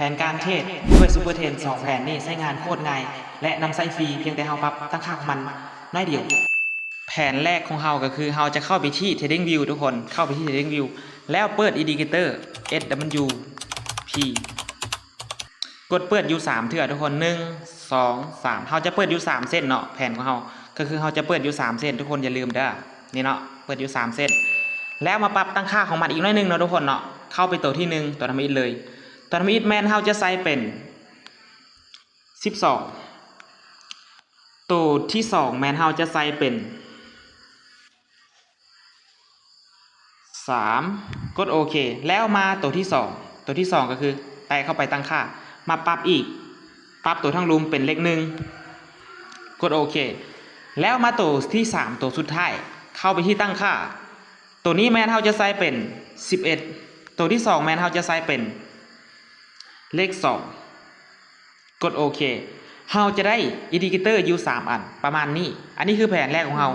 ແຜນການເທຣດດ້ວຍ Super Trend ສອງແຜນນີ້ໃຊ້ງານໂຄດງ່າຍ ແລະ ນຳໃຊ້ຟຣີ ພຽງແຕ່ເຮົາປັບຕັ້ງຄ່າຂອງມັນໜ້ອຍດຽວ. ແຜນແລກຂອງເຮົາກໍຄືເຮົາຈະເຂົ້າໄປທີ່ TradingView ທຸກຄົນ, ເຂົ້າໄປທີ່ TradingView ແລ້ວເປີດ Indicator SWP ກົດເປີດຢູ່ສາມເທື່ອທຸກຄົນ, ໜຶ່ງ ສອງ ສາມ ເຮົາຈະເປີດຢູ່ສາມເສັ້ນເນາະ. ແຜນຂອງເຮົາກໍຄືເຮົາຈະເປີດຢູ່ສາມເສັ້ນ ທຸກຄົນຢ່າລືມເດີ້ ນີ້ເນາະ, ເປີດຢູ່ສາມເສັ້ນ ແລ້ວມາປັບຕັ້ງຄ່າຂອງມັນອີກໜ້ອຍໜຶ່ງເນາະທຸກຄົນເນາະ. ເຂົ້າໄປໂຕທີໜຶ່ງ ໂຕທຳອິດເລີຍ, ໂຕທຳອິດແມ່ນເຮົາຈະໃສ່ເປັນສິບສອງ, ໂຕທີສອງແມ່ນເຮົາຈະໃສ່ເປັນສາມ ກົດໂອເຄ ແລ້ວມາໂຕທີສອງ, ໂຕທີສອງກໍຄືແຕະເຂົ້າໄປຕັ້ງຄ່າ ມາປັບອີກ, ປັບໂຕທາງລຸ່ມເປັນເລກໜຶ່ງ ກົດໂອເຄ ແລ້ວມາໂຕທີສາມ ໂຕສຸດທ້າຍ ເຂົ້າໄປທີ່ຕັ້ງຄ່າ, ໂຕນີ້ແມ່ນເຮົາຈະໃສ່ເປັນສິບເອັດ, ໂຕທີສອງແມ່ນເຮົາຈະໃສ່ເປັນເລກສອງ ກົດໂອເຄ ເຮົາຈະໄດ້ Indicator ຢູ່ສາມອັນປະມານນີ້. ອັນນີ້ຄືແຜນແລກຂອງເຮົາ.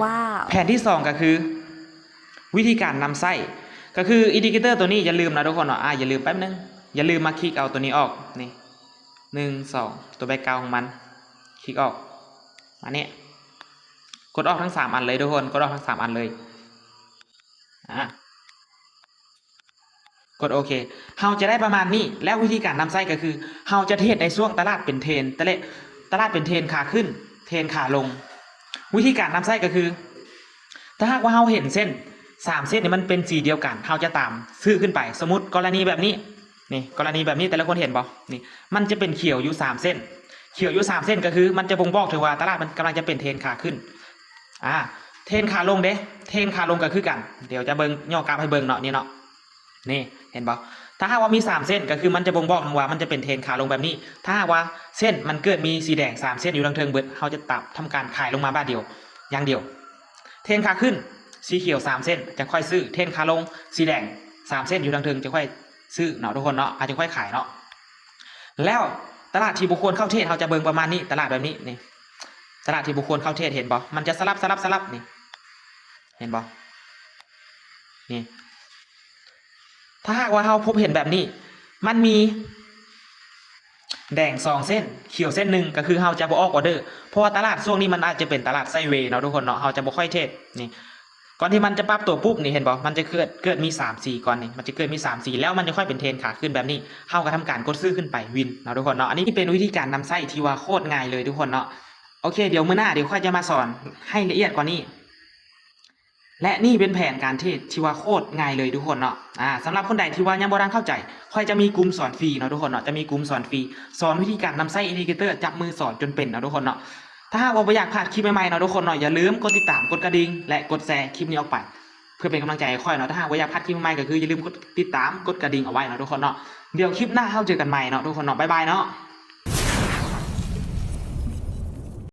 ແຜນທີສອງກໍຄືວິທີການນຳໃຊ້ ກໍຄື Indicator ໂຕນີ້ ຢ່າລືມນະທຸກຄົນເນາະ, ອາ ຢ່າລືມແປັບໜຶ່ງ, ຢ່າລືມມາຄລິກເອົາໂຕນີ້ອອກ ນີ້ ໜຶ່ງ ສອງ ໂຕ background ຂອງມັນ ຄລິກອອກ ມານີ້ ກົດອອກທັງສາມອັນເລີຍທຸກຄົນ, ກົດອອກທັງສາມອັນເລີຍ ອາ ກົດໂອເຄ ເຮົາຈະໄດ້ປະມານນີ້. ແລ້ວວິທີການນຳໃຊ້ກໍຄື ເຮົາຈະເທຣດໃນຊ່ວງຕະຫຼາດເປັນເທຣນ ຕະເລະ ຕະຫຼາດເປັນເທຣນຂາຂຶ້ນ ເທຣນຂາລົງ. ວິທີການນຳໃຊ້ກໍຄື ຖ້າຫາກວ່າເຮົາເຫັນເສັ້ນສາມເສັ້ນນີ້ມັນເປັນສີດຽວກັນ ເຮົາຈະຕາມຊື້ຂຶ້ນໄປ. ສົມມຸດກໍລະນີແບບນີ້ ນີ້ ກໍລະນີແບບນີ້ ແຕ່ລະຄົນເຫັນບໍ່? ນີ້ ມັນຈະເປັນຂຽວຢູ່ສາມເສັ້ນ, ຂຽວຢູ່ສາມເສັ້ນກໍຄືມັນຈະບົ່ງບອກເຖິງວ່າຕະຫຼາດມັນກຳລັງຈະເປັນເທຣນຂາຂຶ້ນ. ອາ ເທຣນຂາລົງເດ? ເທຣນຂາລົງກໍຄືກັນ, ດຽວຈະເບິ່ງ ຫຍໍ້ກາບໃຫ້ເບິ່ງເນາະ ນີ້ເນາະ. ນີ້ ເຫັນບໍ່? ຖ້າຫາກວ່າມີສາມເສັ້ນ ກໍຄືມັນຈະບົ່ງບອກເຖິງວ່າມັນຈະເປັນເທຣນຂາລົງແບບນີ້. ຖ້າຫາກວ່າເສັ້ນມັນເກີດມີສີແດງສາມເສັ້ນຢູ່ທາງເທິງເບິດ ເຮົາຈະຕັດ ທຳການຂາຍລົງມາບາດດຽວ ຢ່າງດຽວ. ເທຣນຂາຂຶ້ນ ສີຂຽວສາມເສັ້ນ ຈະຄ່ອຍຊື້, ເທຣນຂາລົງ ສີແດງສາມເສັ້ນຢູ່ທາງເທິງ ຈະຄ່ອຍຊື້ເນາະທຸກຄົນເນາະ, ອາດຈະຄ່ອຍຂາຍເນາະ. ແລ້ວຕະຫຼາດທີ່ບໍ່ຄວນເຂົ້າເທຣດ ເຮົາຈະເບິ່ງປະມານນີ້, ຕະຫຼາດແບບນີ້ ນີ້ ຕະຫຼາດທີ່ບໍ່ຄວນເຂົ້າເທຣດ ເຫັນບໍ່? ມັນຈະສະຫຼັບ ສະຫຼັບ ສະຫຼັບ ນີ້ ເຫັນບໍ່? ນີ້ ຖ້າຫາກວ່າເຮົາພົບເຫັນແບບນີ້ ມັນມີແດງສອງເສັ້ນ ຂຽວເສັ້ນໜຶ່ງ ກໍຄືເຮົາຈະບໍ່ອອກອອເດີ ເພາະວ່າຕະຫຼາດຊ່ວງນີ້ມັນອາດຈະເປັນຕະຫຼາດໄຊເວເນາະທຸກຄົນເນາະ, ເຮົາຈະບໍ່ຄ່ອຍເທຣດ. ນີ້ ກ່ອນທີ່ມັນຈະປັບຕົວປຸບນີ້ ເຫັນບໍ່? ມັນຈະເກີດ ເກີດມີສາມສີກ່ອນນີ້, ມັນຈະເກີດມີສາມສີ ແລ້ວມັນຈະຄ່ອຍເປັນເທຣນຂາຂຶ້ນແບບນີ້, ເຮົາກໍທຳການກົດຊື້ຂຶ້ນໄປ ວິນເນາະທຸກຄົນເນາະ. ອັນນີ້ເປັນວິທີການນຳໃຊ້ທີ່ວ່າໂຄດງ່າຍເລີຍທຸກຄົນເນາະ. ໂອເຄ ດຽວມື້ໜ້າ ດຽວຂ້ອຍຈະມາສອນໃຫ້ລະອຽດກວ່ານີ້. ແລະ ນີ້ເປັນແຜນການເທຣດທີ່ວ່າໂຄດງ່າຍເລີຍທຸກຄົນເນາະ. ອາ ສຳລັບຄົນໃດທີ່ວ່າຍັງບໍ່ທັນເຂົ້າໃຈ ຂ້ອຍຈະມີກຸ່ມສອນຟຣີເນາະທຸກຄົນເນາະ, ຈະມີກຸ່ມສອນຟຣີ ສອນວິທີການນຳໃຊ້ Indicator ຈັບມືສອນຈົນເປັນເນາະທຸກຄົນເນາະ. ຖ້າຫາກວ່າບໍ່ຢາກພາດຄລິບໃໝ່ໆເນາະທຸກຄົນເນາະ, ຢ່າລືມກົດຕິດຕາມ ກົດກະດິ່ງ ແລະ ກົດແຊຄລິບນີ້ອອກໄປ ເພື່ອເປັນກຳລັງໃຈໃຫ້ຂ້ອຍເນາະ. ຖ້າຫາກວ່າຢາກພາດຄລິບໃໝ່ ກໍຄືຢ່າລືມກົດຕິດຕາມ ກົດກະດິ່ງເອົາໄວ້ເນາະທຸກຄົນເນາະ. ດຽວຄລິບໜ້າເຮົາເຈີກັນໃໝ່ເນາະທຸກຄົນເນາະ, ບາຍບາຍເນາະ.